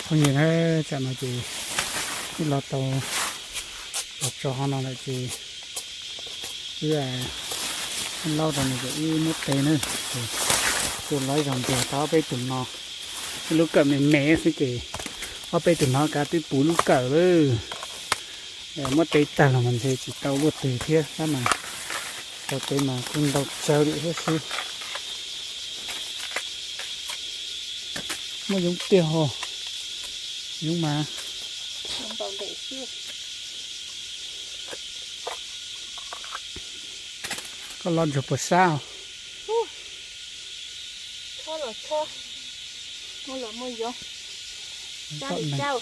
Phooj ywg na, tsam no ces wb los tau los txog hauv no lawm ces wb laub rau nws kom wb muab tev na. Ces tus laub zog ntiag tau ob peb tug no, ib lub kawm me me xwb ces ob peb tug no kav twb puv lub kawm lawm. Muab tev tag los mas ntshe tsis tau luaj twg thiab tab mas tau tev mas kuj ntau tsawg li thiab xwb. Muaj yoov tiag ho, yoov mas. Koj los ntsuag puas sab os?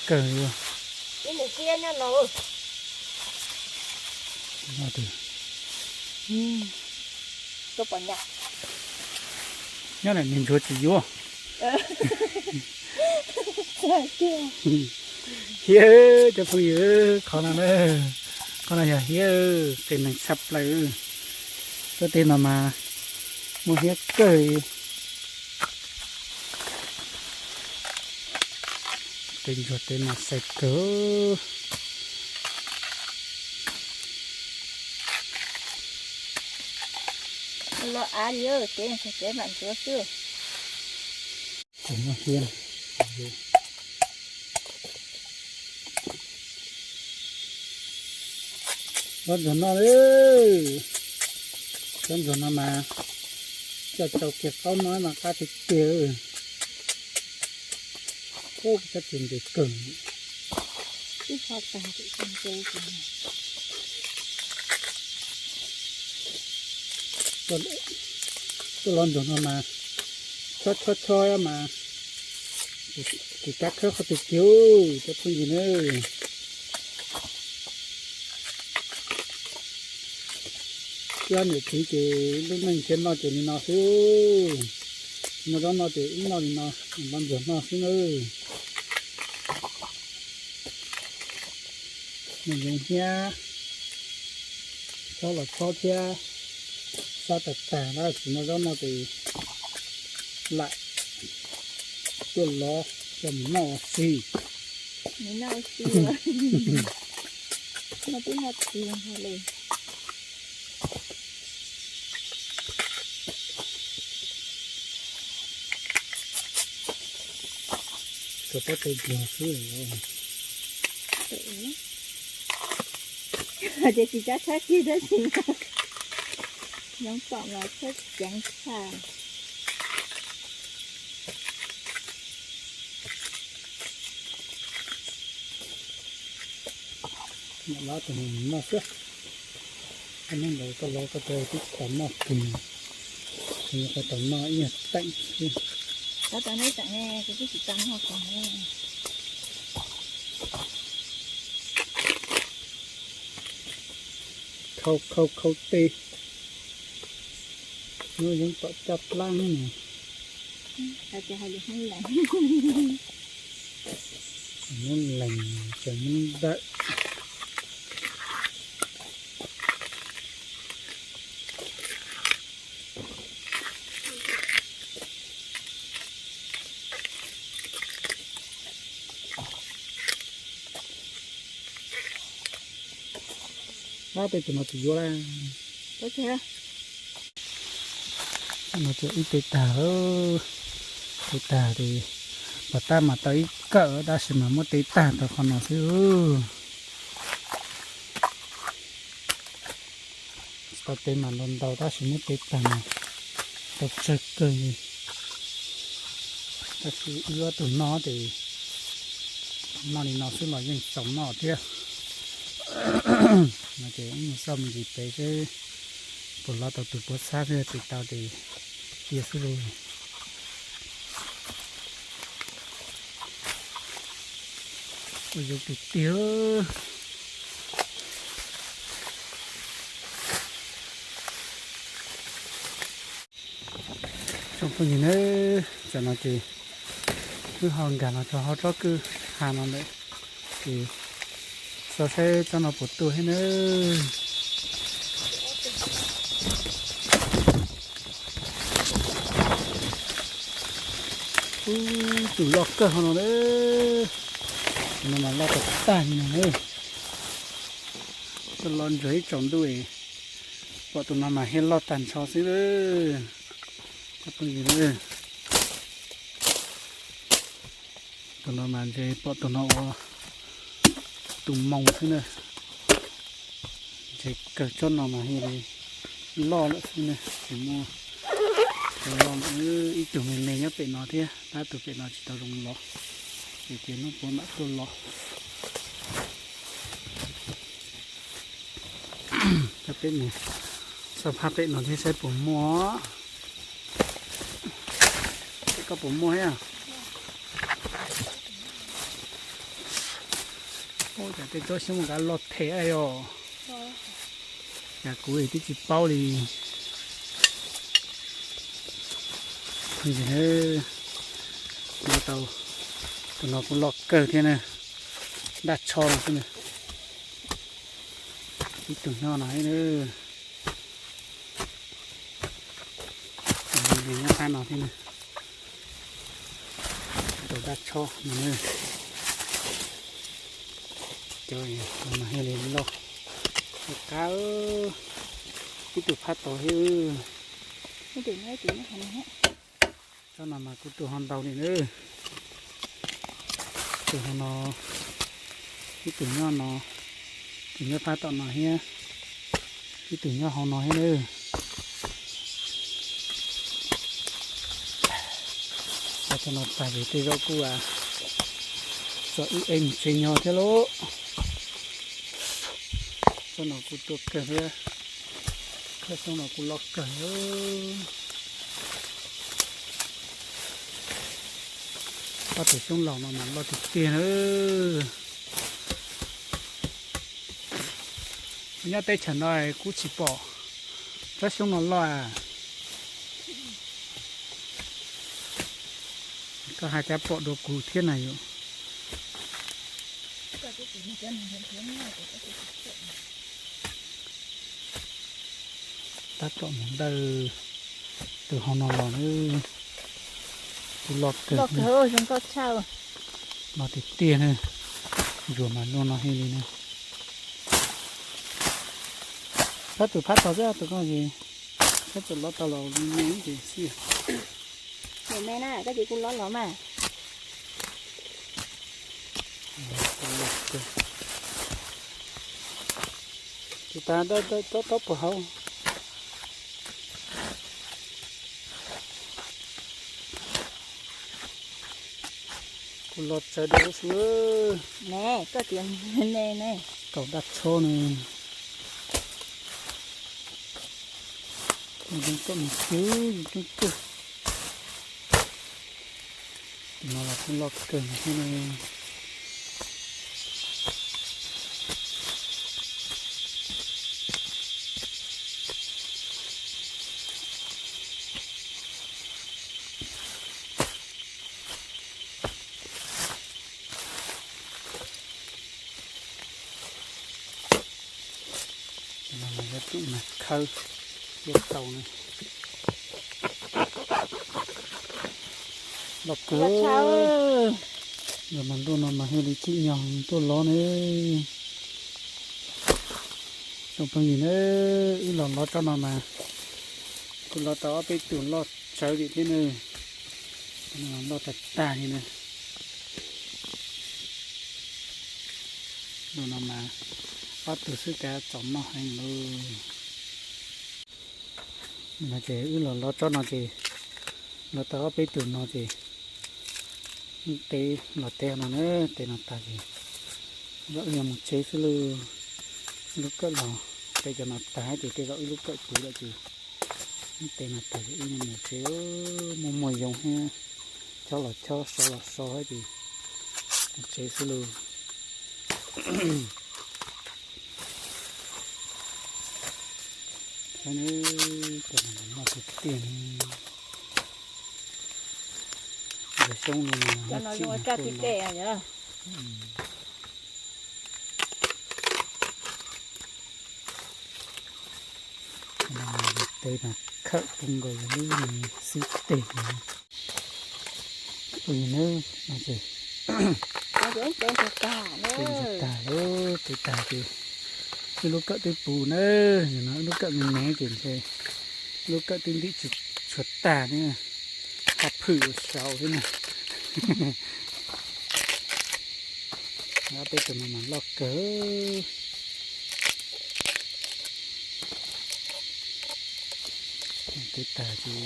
Kawg li. Nyob lam niag ntsuag tsis yuav. Hiab cov phooj ywg, qhov no na, qhov no yog hiab, qis neeg tshaj plaws. Tuaj teb no mas muaj hiab kawg. Tej ntsuag tej mas xais kawg. Los av li, kev kev mam ntsuav xwb. Kuv muaj hiab. Cov ntsuag no, cov ntsuag no mas coj tau kiag qaub no mas qab tiag tiag. Ub, cov txiv ntev kawg. Tuaj los ntsuag no mas chob chob chob mas tus kab khawb qhov twg kiag cov phooj ywg na. Ib ob niam txiv ces lub neej thiaj noj ces li no xwb. Muaj zaub noj ces wb noj li no, los ntsuag noj xwb na. Mus yoov thiab chob los chob thiab, sab tag tag na, tsis muaj zaub noj ces lam tuaj lov coj mus noj ua si. Tsuas pob tw ntsuag xwb. Ces tsis cab tshab kiag tab sis yoov tom mas tshab ceev tshaj. Noj tus noj xwb. Koj noj ntawd koj lov koj tau tib tsis tau noj kis, koj tau noj ib nyuag teem xwb. Khau khau khau tes, lub yeeb tom caj dlaab ne. Muab lees, tseem muab ntawm. Ab, tej tus no tsis yuav lawm. No ces ib teg tag, teg tag ces pom tab mas tau ib kawm tab sis mas muab tev tag tau qhov no xwb. Tau tev mas ntau ntau tab sis muab tev tag mas tau tsawg kawg li. Tab sis wb ob tug noj ces noj li no xwb los yeej txaus noj thiab. No ces wb mus xauj me ntsis pem seb puas lov tau tus puav xab thiab, tsis tau ces cia xwb lauj. Ua zoo tiag tiag. Tsoom phooj ywg nawb, tam no ces wb ho nkag los rau hauv tsob kwj ha no lawm, ces xyuas saib tsob no puas tuaj thiab nawb. Ub, Tus loj kawg hauv no na, tus no mas loj tag tag li no na. Tuaj los ntsuag ib tsaus ntuj, pom tus no mas thiaj loj tag nrho xwb. Tus no mas ntshe pom tus no ua tus moo xwb na. Ntshe kawg tsob no mas thiaj li loj lawm xwb na, tsis muaj tus loj. Ib tug me me nyob pem no thiab, tab tus pem no tsis tau zoo los, ces cia hnub puav mam tuaj los. Peb mus xauj phab pem no thiab saib puas muaj. Pem koj puas muaj thiab? Ua cas tej tsob xyoob kav loj them os. Cas kuv twb tsis paub li. Ua tau tus no kuj loj kawg thiab na, daj tsho no xwb na. Ib tug nyob no thiab na. Nyob phab no thiab na. Tus daj tsho no na. Cov no mas thiaj li loj. Qab, ib tug phab tod thiab. Tsob no mas kuj tuaj ho ntau li na. Tus hauv no, ib tug nyob no, tus nyob phab tom no thiab, ib tug nyob hauv no thiab na. Tso no tag ces tej zaum kuj txog wb ev mus tsev nyob thiab lauj. Tsob no kuj tuaj kawg thiab, tsob xyoob no kuj loj kawg. Ob tug xyoob laus no mas loj tiag tiag na. Nyob teb chaws no kuj tsis pom tsob xyoob no loj. Koj hais cas pom dua kuv thiab na yom. Tab tom mus dawj tus hauv no los, kuj loj kawg, loj tiag tiag na. Ntsuag mas luaj no heev li na. Pab tus phab tod xwb, tus ko ces pab tus lov tau los me ces xij. Me na, koj ces kuj lov los mas. Tus tas tob tob puag hauv. Kuj lov tsawv dua xwb. Ne, koj tias ne ne. Kaum daj tsho ne. Zoo koj mus xwb, zoo koj. Tus no los kuj loj kawg thiab ne. Tus no mas yog tus mas khawb thiab tau ne. Loj kawg. Los mas ntuj no mas thiaj li tsim nyog tuaj lov ne. Tsoom phooj ywg na, wb los lov tsob no mas kuj lov tau ob peb tus loj tsawv li thiab ne. Loj tag tag li na. Lub no mas ob tug xwb kav txaus noj heev lauj. No ces wb los lov tsob no ces lov tau ob peb tus no ces teb los teb no na, teb no tag ces zaum wb yuav mus tsev xwb lauj. Lub kawm los teb cov no tag ces tej zaum wb lub kawm puv lawm ces teb no tag ces wb yuav mus tsev. Muaj muaj yoov thiab, chob los chob, so los so thiab ces mus tsev xwb lauj. Saib na, cov no mas loj tiag tiag ne. Cov xyoob no mas cov no zoo ua raj tib dej. Teb mas khawm poob nkaus yus lub xib teg no. Phooj ywg na, no ces tag lawm, twb tag ces wb lub kawm twb puv na, no wb lub kawm me me ces ntshe lub kawm twb ntim tshuav tag ne, qhov phwm ua saud thiab na. Ob peb tus no mas loj kawg. Twb tag ces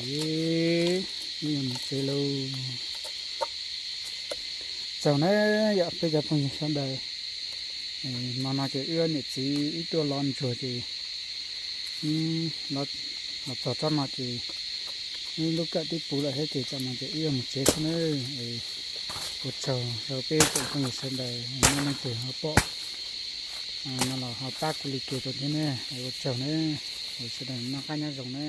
wb yuav mus tsev lauj. Tsaug na yom peb cov phooj ywg sawv daws. Hmo no ces wb niam txiv wb tuaj los ntsuag ces los txog tsob no ces wb lub kawm twb puv lawm thiab ces tam no ces wb yuav mus tsev xwb na. Ua tsaug rau peb cov phooj ywg sawv daws, nej leej twg ho pom no los ho pab kuv like rau thiab ne. Ua tsaug na, sawv daws noj qab nyob zoo na.